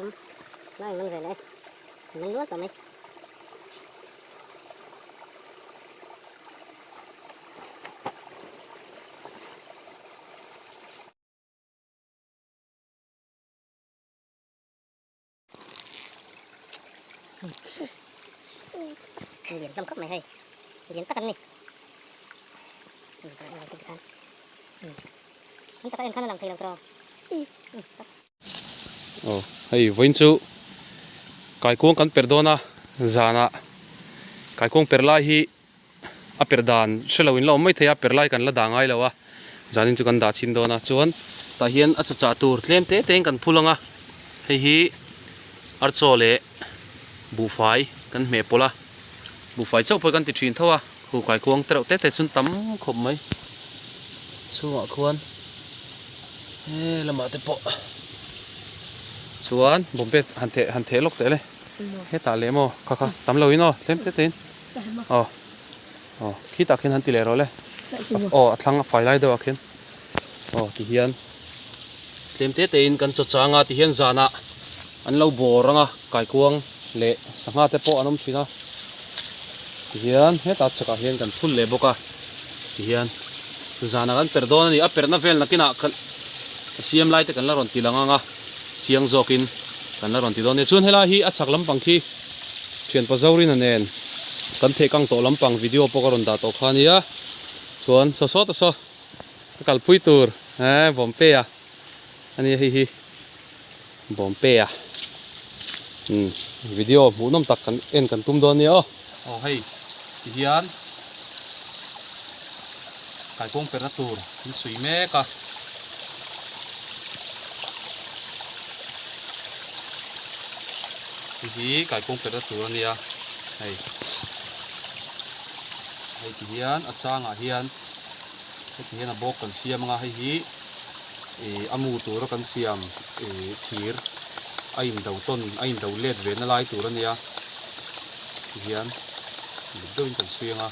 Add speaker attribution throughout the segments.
Speaker 1: thum lai man ve leh e man nual tawh mai. Lian hlawm khawp mai hei lian tak an ni an taka en khan a lang thei lo tawh
Speaker 2: aw hei vawiin chu kaikuang kan perh dawn a zanah kaikuang perh lai hi a perh dan hre lo in la awm mai thei a perh lai kan la dah ngai lo a zanin chu kan dah chhin dawn a chuan tah hian a chawchah tur tlem te te in kan phul ang a hei hi archaw leh buhfai kan hmeh pawlh a buhfai chauh pawh kan ti thin tho a khu kaikuang te reuh te te chuan tam khawp mai chhungah khuan he lamah te pawh chuan bawmpe han theh han theh lawk teh le hetah leh maw kha kha tam lo in aw tlem te te in. Aw aw khitah khian han ti leh rawh le aw a thlang a fai lai deuh ah khian aw ti hian tlem te te in kan chaw chang a ti hian zanah an lo bawr ang a kaikuang leh sangha te pawh an awm thin a ti hian hetah chhakah hian kan phul leh bawk a ti hian zanah kan perh dawn a ni a perhna vel nakinah kan siam lai te kan la rawn ti lang ang a chiang zawkin kan la rawn ti dawn a ni chuan helai hi a chhak lampang khi. Thianpa Zorina nen kan theh kang tawh lampang video pawh ka rawn dah tawh kha a nia. Chuan saw saw ta saw ka kalpui tur eh Bawmpea a nia hei hi Bawmpea umm video hmuhnawm tak kan en kan tum dawn a nia aw. Aw hei ti hian kaikuang perna tur an sui mek a. Hei hi kaikuang perna tur a nia hei hei ti hian a changah hian heti hian a bawk kan siam anga hei hi ih a mu tura kan siam ih thir a indo tawn a indo let ve na lai tur a nia ti hian dik deuhin kan chhui anga.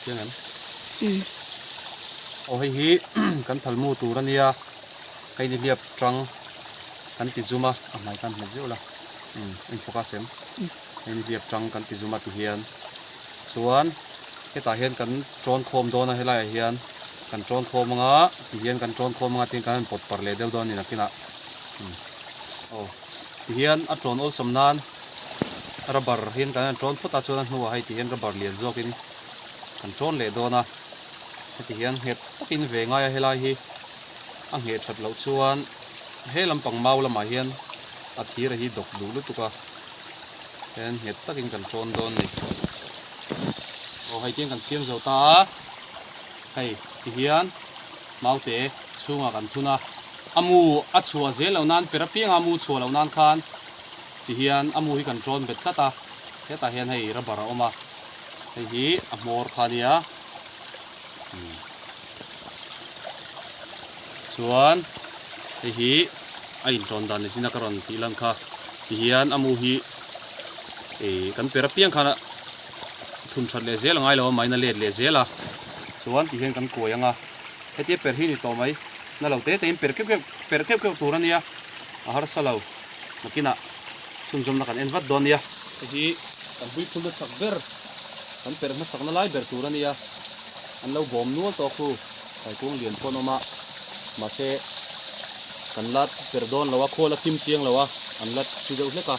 Speaker 2: Chiang em? Aw hei hi kan thal mu tur a nia hei ni hliap tang kan ti zum a a hmai khan hmet zeuh la in focus em hei ni hliap tang kan ti zum a ti hian chuan hetah hian kan tawn khawm dawn a helai ah hian kan tawn khawm anga ti hian kan tawn khawm anga tin kan han pawt parh leh deuh dawn a ni nakinah aw ti hian a tawn awlsam nan. Rubber hian kan han tawn phawt a chuan a hnuah hei ti hian rubber lian zawkin kan tawn leh dawn a heti hian nghet takin ve ngai a helai hi a ngheh that loh chuan he lampang mau lamah hian a thir a hi dawk duh lutuk a hian nghet takin kan tawn dawn a ni aw hei tiang kan siam zo ta a hei ti hian maute chhungah kan thun a a mu a chhuah zel loh nan per apianga mu chhuah loh nan khan. Tihian a mu hi kan tawn bet tlat a, hetah hian hei rubber a awm a, hei hi a hmawr kha a nia. Chuan hei hi a intawn dan ni zina ka rawn tih lan kha, tihian a mu hi ih kan per apiang khan a thun that leh zel a ngai lo a, mahni a let leh zel a. Chuan tihian kan kuai ang a, hetia per hi ni tawh mai, na lo te tein per keuh keuh per keuh keuh tur a nia, a harsa lo. Nakinah chhunzawmna kan en vat dawn nia. Hei hi kan huiphulna chak ber, kan perh hmasakna lai ber tur a nia. An lo bawm nual tawh khu, kaikuang lian pawh an awm a, mahse kan la perh dawn lo a, khawl a thim chiang lo a, an la thi deuh hlek a.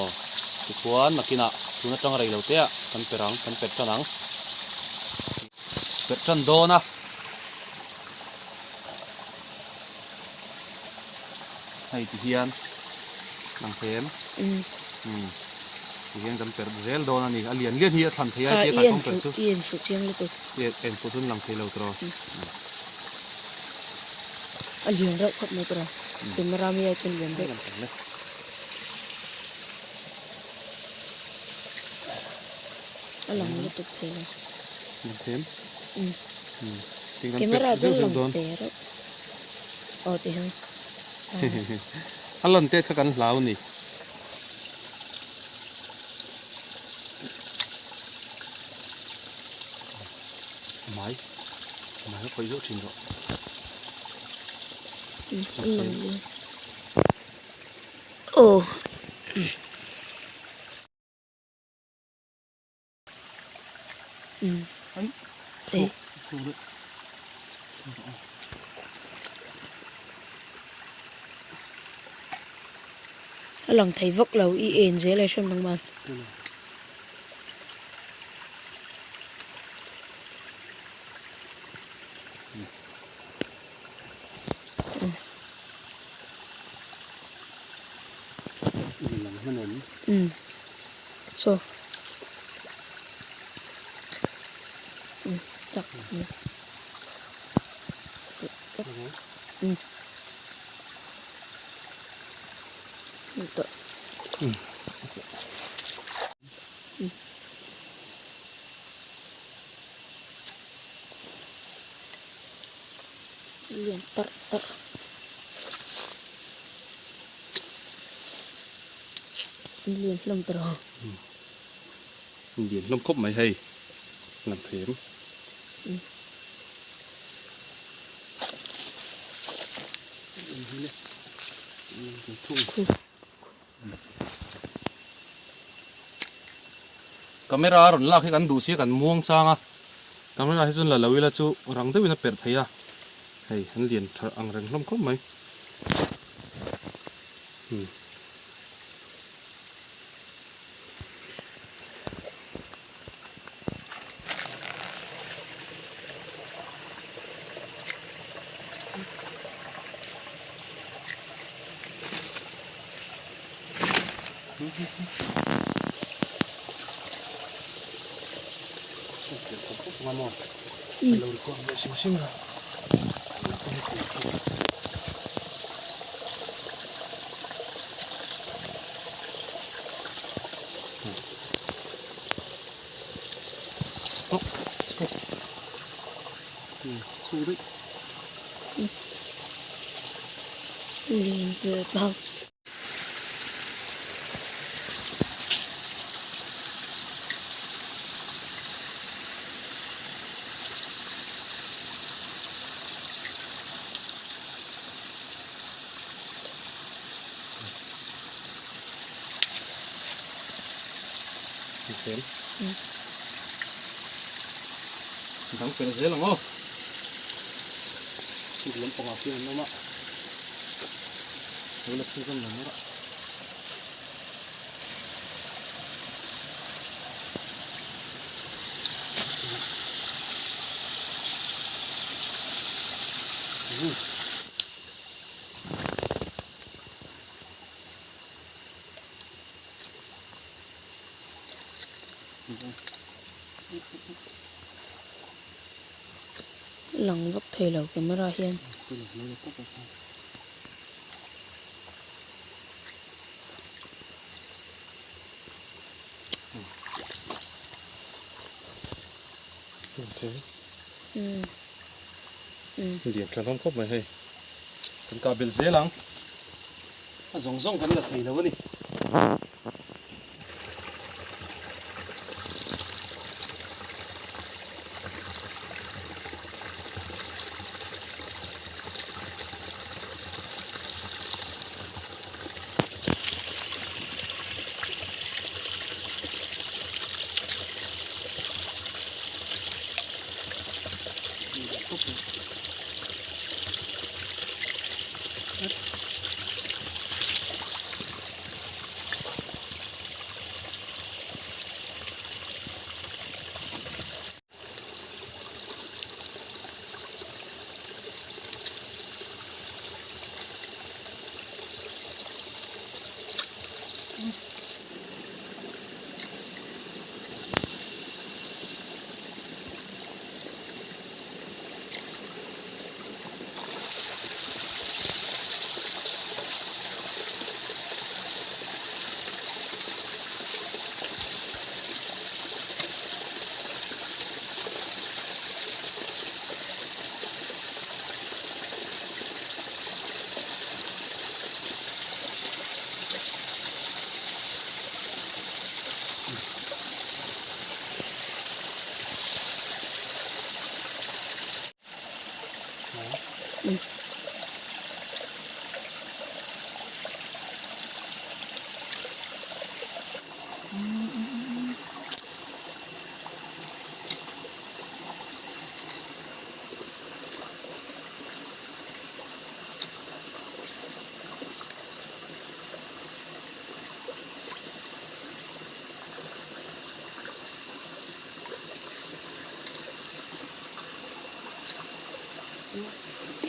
Speaker 2: Aw, tikhuan nakinah tun atang rei lo te ah kan perh ang, kan perh tan ang. Perh tan dawn a. Hei ti hian lang thei em? Umm ti hian kan perh zel dawn a ni. A lian lian hi a thlan thei a hetia kai kawng perh chu.
Speaker 3: I en fuh chiang lutuk.
Speaker 2: I en fuh chuan lang thei lo tawh.
Speaker 3: A lian reuh khawp mai tawh. Camera mi ai chuan lian deuh. A lang lutuk thei lo.
Speaker 2: Lang thei em?
Speaker 3: Umm.
Speaker 2: Tin kan
Speaker 3: Camera
Speaker 2: perh
Speaker 3: chuan
Speaker 2: zeuh zeuh
Speaker 3: lang
Speaker 2: dawn.
Speaker 3: ve reuh. Aw ti hian.
Speaker 2: A lan te kha kan hlau ni. Hmai hmai kha khawih zeuh thin rawh.
Speaker 3: Aw.
Speaker 2: Ai chhuak chhuak deuh chhuak rawh aw.
Speaker 3: A lang thei vak lo i en zel e hriat nangman. Umm saw umm chak umm umm Lian tarh tarh. Lian hlawm ta rawh.
Speaker 2: Lian hlawm khawp mai hei. Lang thei em? Camera a rawn lak hi kan duh si a kan muang chang a, camera hi chuan la lo ila chu rang deuhin a perh thei a, hei an lian tha ang reng hlawm khawp mai. Hmm. Dang fel zel ang aw. Chhuk lampangah khian an awm a. Lo la chhuk an lo nawr a.
Speaker 3: Lang vak thei lo camera hian.
Speaker 2: Lian tha hlawm khawp mai hei. Kan kah belh zel ang. A zawng zawng kan la thei lo a ni.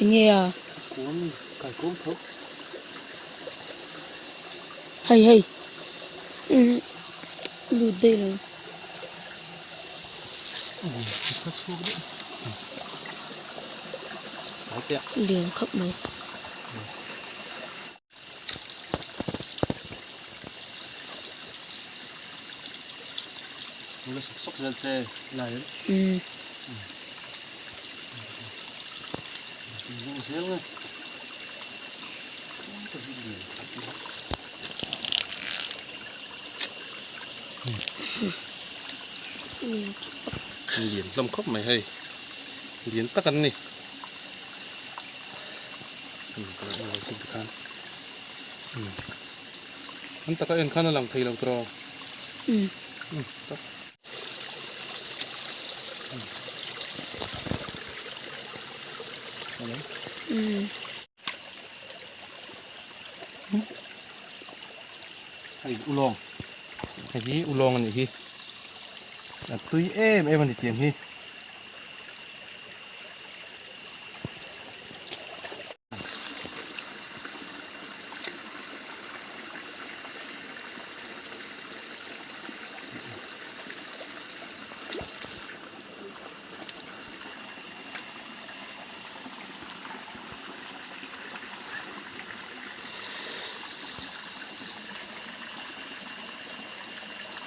Speaker 3: Enge a?
Speaker 2: Kuam ni, kai kuam tho.
Speaker 3: Hei hei lut daih lo.
Speaker 2: Ka chhuak daih.
Speaker 3: Lian khawp mai.
Speaker 2: Mula sawk sawk zel che lai em?
Speaker 3: Umm.
Speaker 2: Zel zel nge. Lian hlawm khawp mai hei. Lian tak an ni. An taka en khan a lang thei lo tawh. Hei ulawng hei hi ulawng a nih hi a tui em em a ni tiang hi.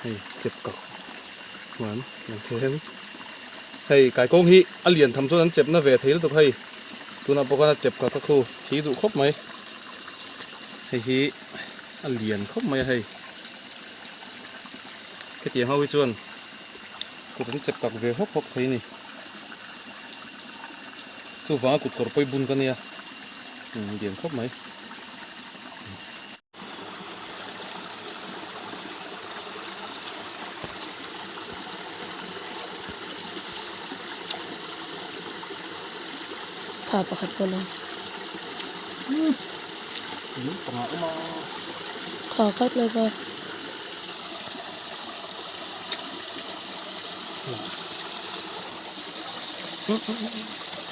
Speaker 2: Hei chep ka chuan lang thei em hei kaikawng hi a lian tham chuan an chep na ve thei lutuk hei tunah pawh khan a chep ka ka khu thi duh khawp mai hei hi a lian khawp mai a hei hetiang ho hi chuan kut an chep tak ve hawk hawk thei a ni chuvanga kut kawr pawi bun ka nia lian khawp mai.
Speaker 3: Tha pakhat pawh lo. Kha khat lo kha.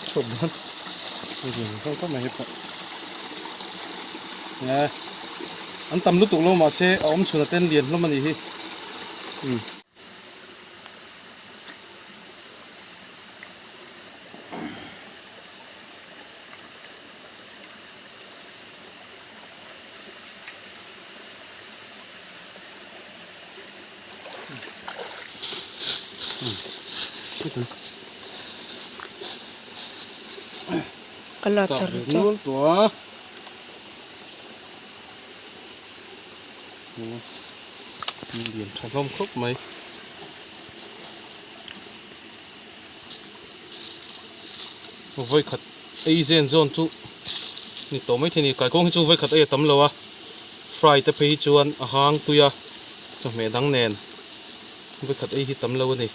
Speaker 2: Chhuak dawn. Nge an tam lutuk lo mahse a awm chhun a ten lian hlawm a nih hi umm.
Speaker 3: Ka la char char.
Speaker 2: Lian tha hlawm khawp mai. Vawi khat ei zen zawn chu ni tawh mai thei a ni. Kaikawng hi chu vawi khat ei a tam lo a, fry te phei hi chuan a hang tui a, chawhmeh dang nen vawi khat ei hi tam lo a ni.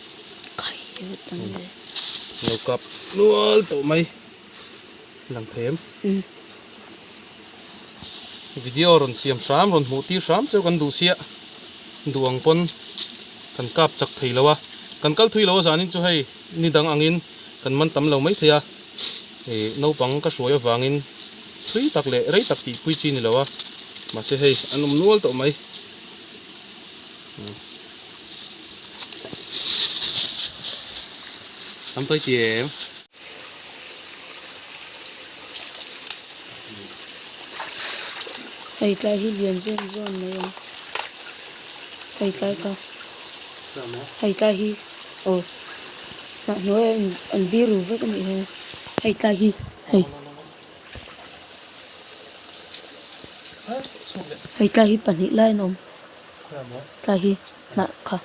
Speaker 2: Lo kap nual tawh mai. Lang thei em? Video rawn siam hram rawn hmuh tir hram cheu kan duh sia duh ang pawn kan kap chak thei lo a kan kal thui lo a zanin chu hei ni dang angin kan man tam lo mai thei a ih naupang ka hruai avangin thui tak leh rei tak tih pui chi ni lo a mahse hei an awm nual tawh mai. Tam tawi ti em?
Speaker 3: Hei tlai hi lian zen zawn mai ang. Hei tlai kha. Hei tlai hi aw hnah hnuaiah an biru vek a nih hmel. Hei tlai hi hei. Hei tlai hi pahnih lai an awm. Tlai hi hnah kha.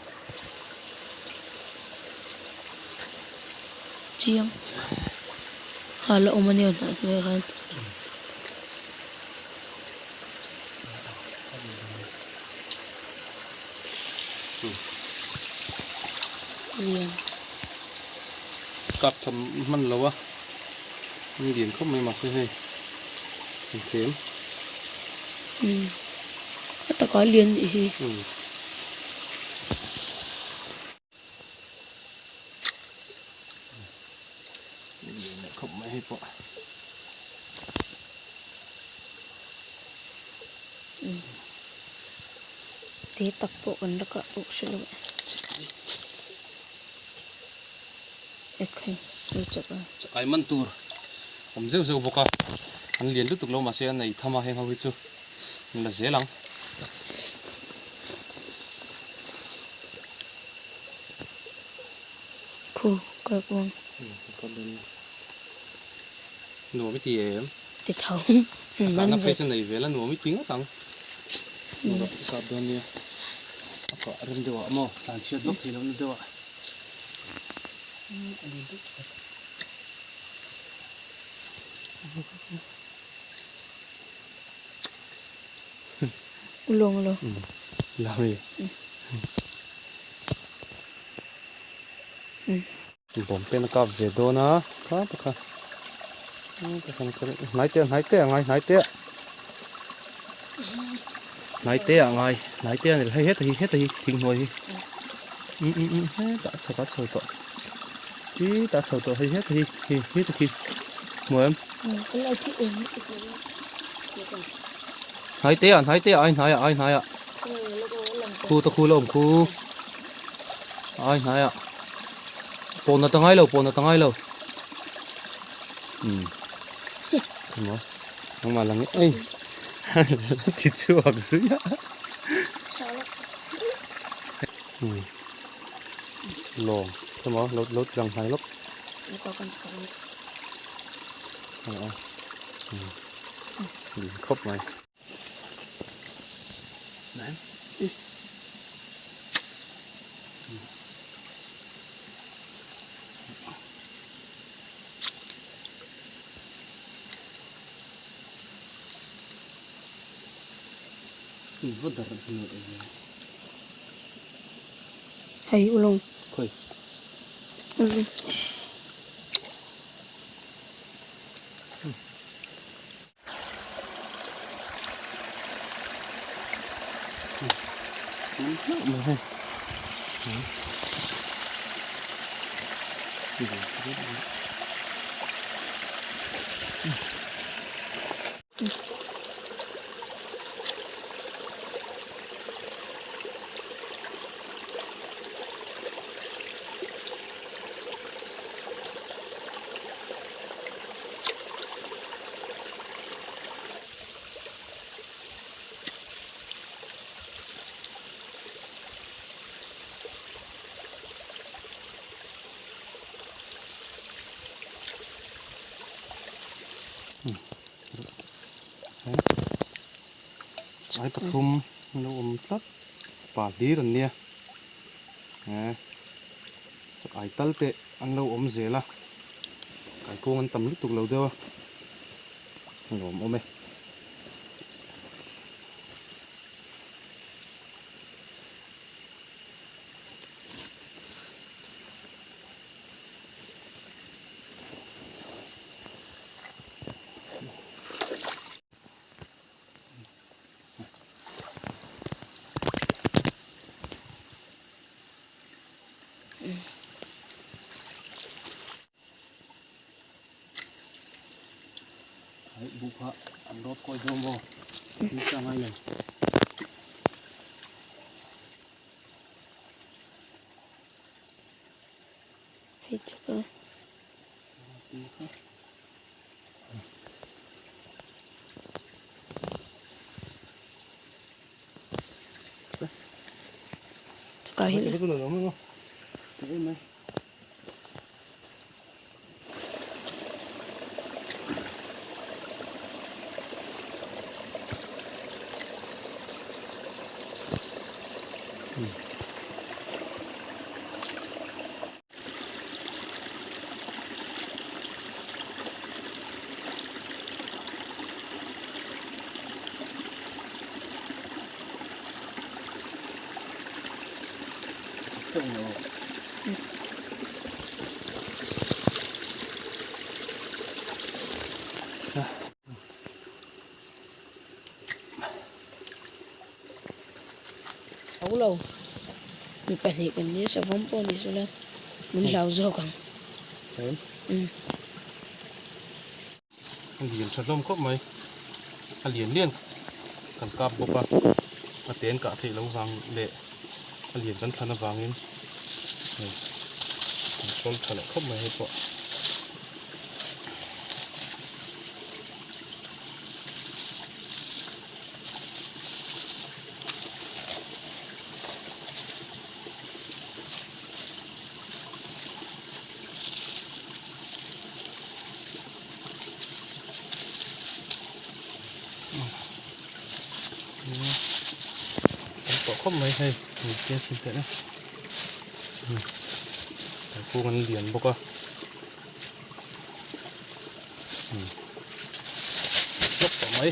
Speaker 3: Chiang ha la awm a nia hnah hnuaiah khan. Lian.
Speaker 2: Kap tham hman lo a an lian khawp mai mahse hei an tlem.
Speaker 3: Umm a takah lian nih hi.
Speaker 2: Lian leh khawp mai hei pawh.
Speaker 3: Te tak pawh kan la kah pawh hre lo e. Ek hei hei chak a.
Speaker 2: Chakai man tur awm zeuh zeuh bawk a, an lian lutuk lo mahse a nei tham a heng ho hi chu an la zel ang.
Speaker 3: Khu kar kuang.
Speaker 2: Nuam i ti em?
Speaker 3: Ti tho. Man
Speaker 2: ve. Phei chu nei vel a nuam i ti ngawt ang. Nuam i kap dawn nia. A kah rem deuh ah maw tlan chhiat vak thei lohna deuh ah.
Speaker 3: Ulawng lo.
Speaker 2: Lami. Bawm pen a kap ve dawn a kha ta kha hnai te hnai te a ngai hnai te hnai te a ngai hnai te a ni hei heta hi heta hi thing hnuai hi um um um hetah chhak a chho tawh khi tah chho tawh hei heta hi hi heta khi hmu em hnai te ah hnai te ah ai hnai ah ai hnai ah khu ta khu la awm khu. Ai hnai ah pawhna ta ngai lo pawhna ta ngai lo umm emaw engmah lang ei ti chhuak zui a umm lawng emaw lo lo ti lang hnai lawk a umm khawp mai.
Speaker 3: Hei ulawng.
Speaker 2: Khawi.
Speaker 3: Ulawng.
Speaker 2: Ai pathum an lo awm tlat pa hlir an nia ai tal te an lo awm zel a kaikuang an tam lutuk lo deuh a a lawm awm e. Hei buh kha an rawt kawi dawn maw ni sa ngai lo.
Speaker 3: Hei chak a. Chakah hi. Hlau lo mi pahnih kan nia savawm pawh ni sela min hlau zawk ang.
Speaker 2: Umm. A lian tha hlawm khawp mai a lian lian. kan kap bawk a, a te an kah theih loh vang leh a lian kan thlan avangin hei kan hrawl tha leh khawp mai hei pawh. An tawh khawp mai hei hei chiang chhin teh e kung an lian bawk a hlawk tawh mai.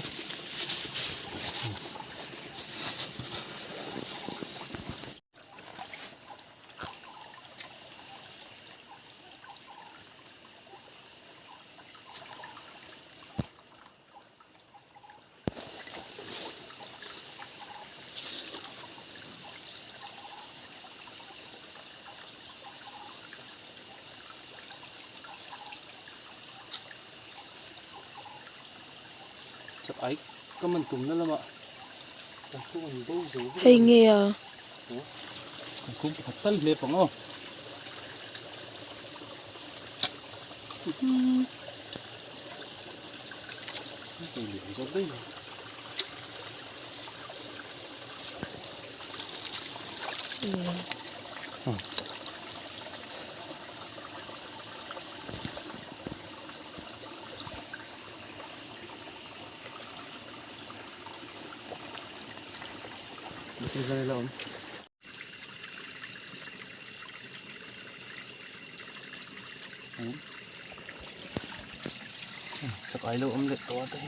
Speaker 2: Chak ai ka man tumna lamah kan kung an bo zo vek
Speaker 3: Hei nge a?
Speaker 2: Kan kung pakhat tal hle pang aw. Chak ai lo awm leh tawh a te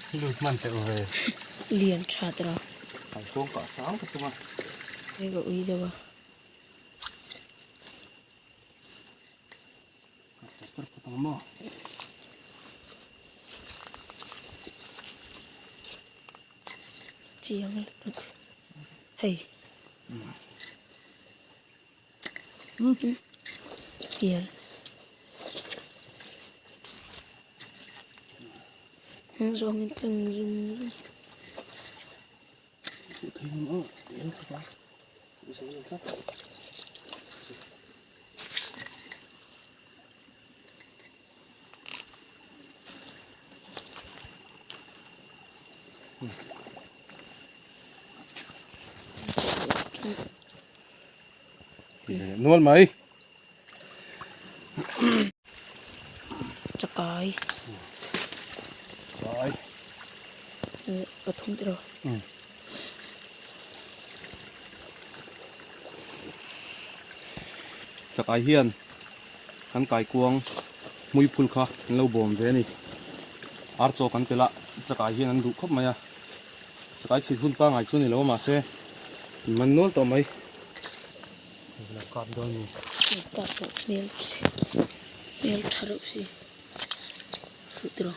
Speaker 2: hi lut hman teuh ve.
Speaker 3: Lian tha tawh a.
Speaker 2: Kan kawng kah sang ka tum a.
Speaker 3: Hei ka ui deuh a.
Speaker 2: Kar tar phawt ang maw.
Speaker 3: Chiang lutuk hei pial hnung zawngin tlang zum zum.
Speaker 2: Nual mai.
Speaker 3: Chakai.
Speaker 2: Chakai.
Speaker 3: Pathum tiro.
Speaker 2: Chakai hian kan kaikuang hmuiphul kha an lo bawm ve a ni. Ar chaw kan telh a, chakai hian an duh khawp mai a, chakai chhit hun pangngai chu a ni lo a mahse an man nual tawh mai. Lo kap dawn ni.
Speaker 3: Lo kap loh hmel hmel tha reuh si fuh tiraw.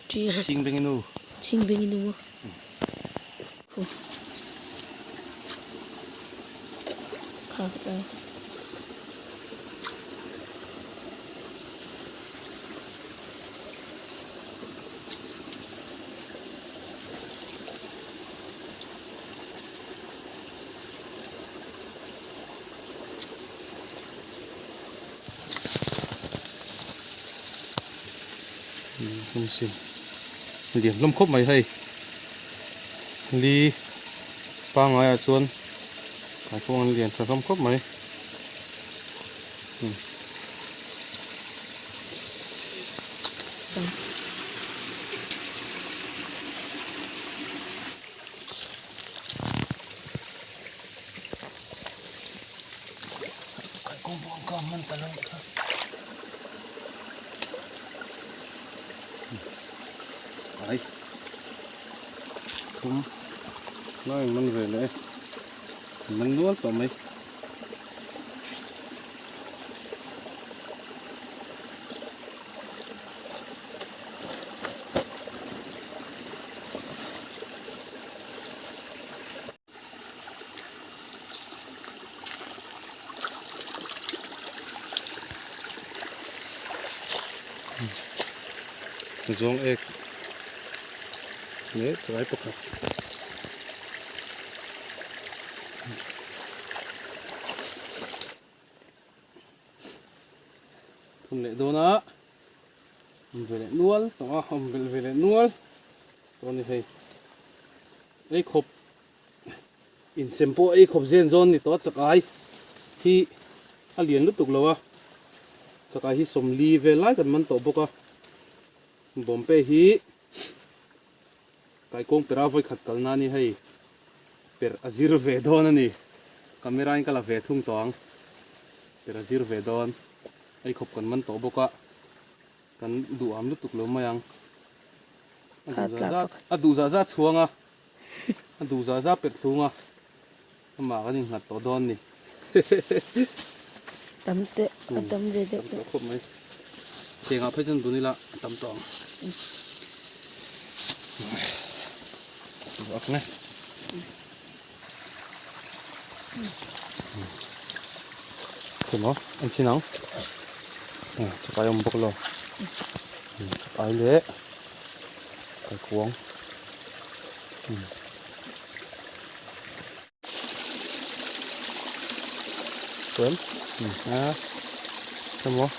Speaker 2: Chhing beng i nu.
Speaker 3: Chhing beng i nu maw. Kha ka tla.
Speaker 2: Lian hlawm khawp mai hei li pangngai ah chuan kaikuang an lian tha hlawm khawp mai. Kaikuang pawh an kang hman ta lo kha. Ai. Thum. Lai man ve leh e. Man nual tawh mai. Zawng ek leh chakai pakhat. Thun leh dawn a awm ve leh nual tawh a awm belh ve leh nual tawh a ni hei ei khawp insem pawh ei khawp zen zawn ni tawh a chakai hi a lian lutuk lo a chakai hi 40 vel lai kan man tawh bawk a bawmpe hi Kaikawng pera vawikhat kalna a ni hei, per a zir ve dawn a ni. Camera in ka la ve thung tawh ang, per a zir ve dawn. Ei khawp kan man tawh bawk a, kan duham lutuk lo mai ang. A duh zah zah, a duh zah zah chhuang a, a duh zah zah perh thlung a, amah kan innghat tawh dawn a ni.
Speaker 3: Tam teh, a tam ve deuh
Speaker 2: tawh. Khawp mai. Chengah phei chuan dun ila a tam tawh ang. Ak nge. Themaw an chin ang. Chakai awm bawk lo. Chakai leh kaikuang. Tuan a emaw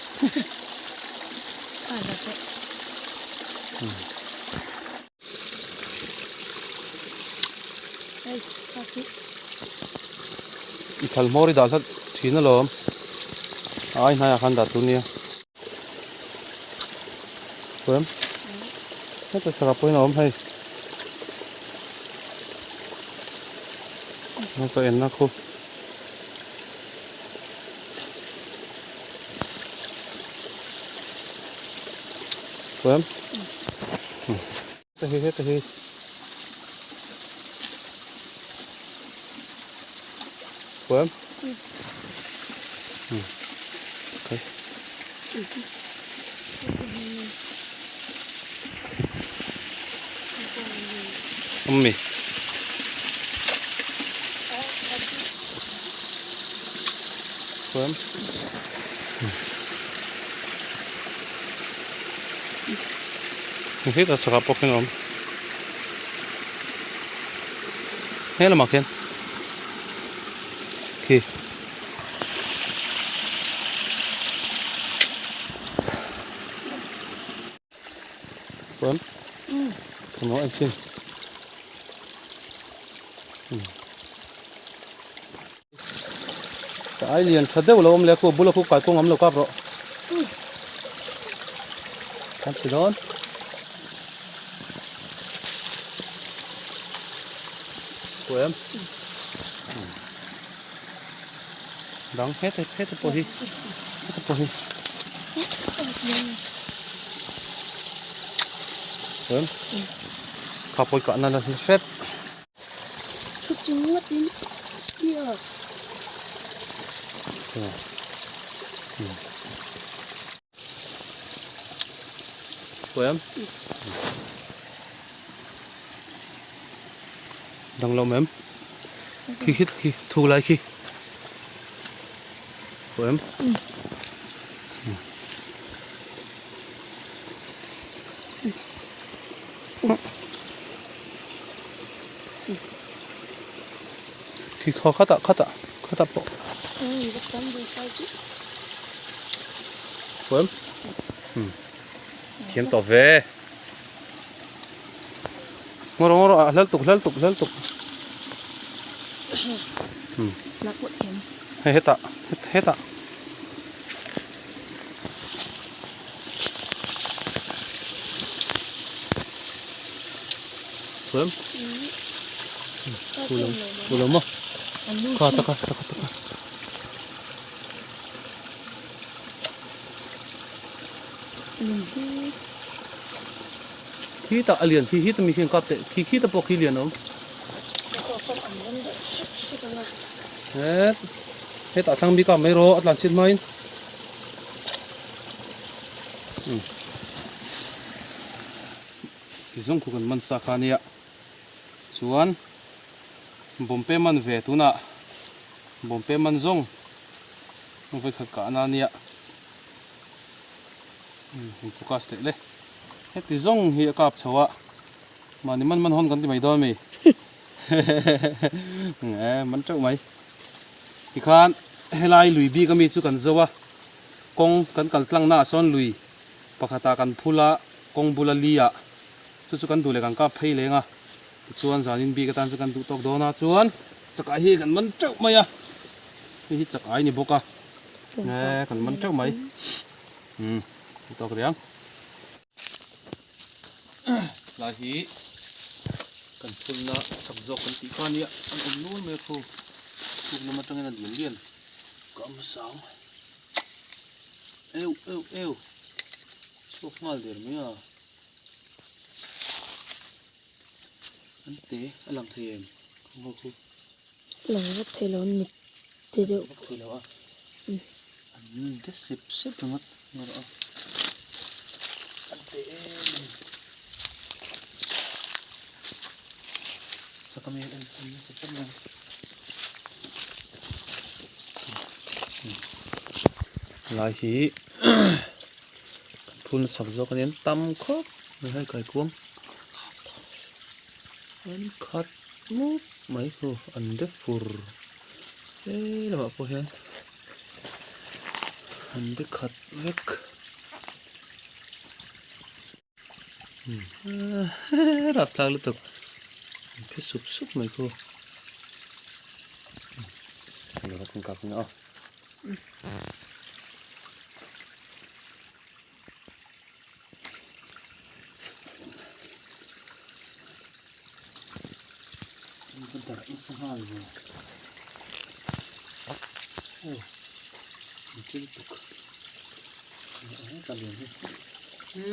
Speaker 2: I thal hmawr i dah hlat thin alawm a ai hnaiah khan dah tur nia Tuan heta chakah pawhin a awm hei. Ka en a khu. Tuam. Heta hi heta hi. Tuam. Okay. Awm mi. Chuan hetah chhakah pawh khian a awm he lamah khian khi. Chuan thawmhnaw a chin Sa ai lian tha deuh lo awm leh a khu a bula khu kai kawng awm lo kap rawh Kan chhe dawn Kuem Dang heta heta pawh hi heta pawh hi Chuan kha pawi kahna la hret.
Speaker 3: Thu chung ngatin spear.
Speaker 2: Chuan dang lo mem khi khi khi thu lai khi của em khi kho khata khata khata pawh của em thiam tawh ve Ngaw rawh ngaw rawh a hlal tuk hlal tuk hlal tuk. Hei hetah hetah. Tuam. Pulo pulo mo. Kha taka taka taka. Khi tah a lian khi khi ta mi khian kap teh khi khi ta pawh khi lian a awm. Het hetah thlang bik a mai rawh a tlan chhiat hmain. Ti zawng khu kan man sa kha ania chuan bawmpe man ve tunah bawmpe man zawng vawikhat kahna ania. Focus leh le. Heti zawng hi a kap chho a, mahni man man hawn kan ti mai dawn mi? E man teuh mai. Tikhan helai lui bik ami chu kan zo a, kawng kan kal tlang naah sawn lui pakhatah kan phul a, kawng bula li ah chu chu kan duh leh kan kap phei leng a, tichuan zanin bik atan chu kan duh tawk dawn a, chuan chakai hi kan man teuh mai a, hei hi chakai ni bawk a, e kan man teuh mai, umm tawk riang. Lai hi kan phulna chak zawk kan tih kha ania an awm nual mai a khu chhuk lam atangin a lian lian ka awm sang eu eu eu chhuak nghal der mai a an te a lang thei em khu ho khu
Speaker 3: lang vak thei lo an mit te deuh
Speaker 2: vak thei lo a an de sep sep ringawt ngarawh a an te em em chak ami en en nasa tlat mai lai hi kan phul chak zawk ania an tam khawp mai hei kaikuang an khat mup mai khu an de fur he lamah pawh hian an de khat vek rapthlak lutuk an phe sup sup mai khu Ka darh nasa nghal ve aw an chil tuk ka lian hi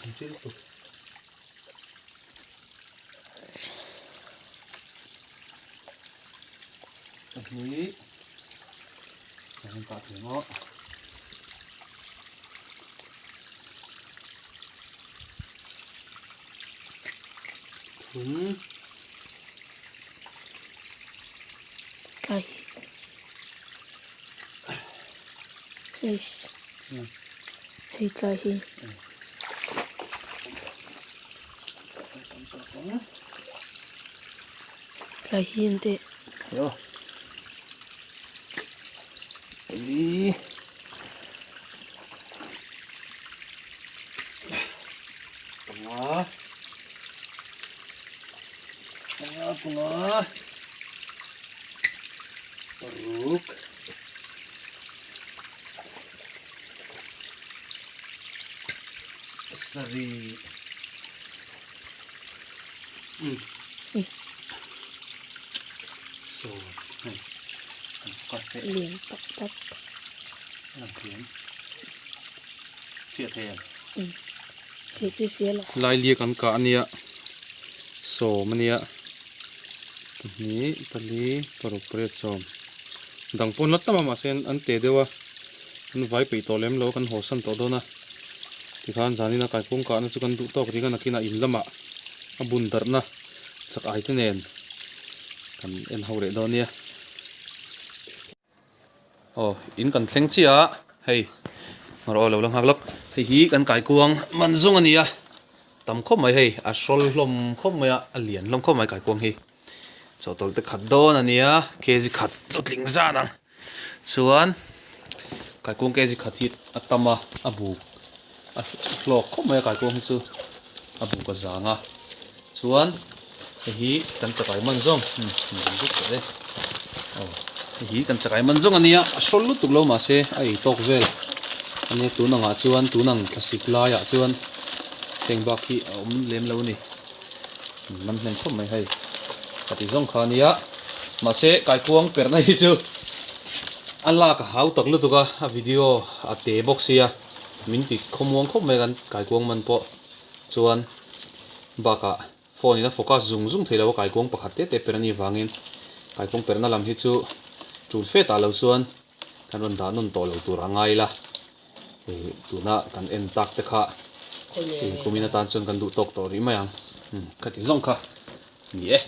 Speaker 2: an chil tuk. Pahnih kan han kah thei maw thum
Speaker 3: Kai Eish hei tlai hi. Tlai hi an teh.
Speaker 2: Yo. Li. Panga. Panga panga. Paruk. Sarih. Saw hei an focus teh.
Speaker 3: Lian tak tak.
Speaker 2: Lang thiam. Fiah thei em?
Speaker 3: Fiah chu fiah lo.
Speaker 2: Lailia kan kah ania sawm ania pahnih pali paruk pariat sawm dang pawh an la tam a mahse an te deuh a an vai peih tawh lem lo kan haw san tawh dawn a tikhan zanin a kaikung kahna chu kan duh tawk ring a nakinah in lamah a bun darhna chak ai te nen kan en ho leh dawn nia. Aw in kan thleng chiah a hei rawh lo la nghak lawk hei hi kan kaikuang man zawng a ni a tam khawp mai hei a hrawl hlawm khawp mai a a lian hlawm khawp mai kaikuang hi chawhtawlh te khat dawn a nia kg khat chu tling zan ang chuan kaikuang kg khat hi a tam a a buk a hlawk khawp mai a kaikuang hi chu a buk a zang a chuan hei hi kan chakai man zawng aw hei hi kan chakai man zawng a nia a hrawl lutuk lo mahse a ei tawk vel a nia tun angah chuan tun ang thlasik laiah chuan heng bak hi a awm lem lo a ni man hnem khawp mai hei ka ti zawng kha a nia mahse kaikuang perhna hi chu a lak a hau tak lutuk a a video a te bawk sia min ti khawmuang khawp mai kan kaikuang man pawh chuan bakah phone in a focus zung zung thei lo a kaikuang pakhat te te per a nih vangin kaikuang perhna lam hi chu tul fe tah lo chuan kan rawn dah nawn tawh lo tur a ngai ila ih tuna kan en tak te kha ih kumin atan chuan kan duh tawk tawh rih mai ang khati zawng kha ni e.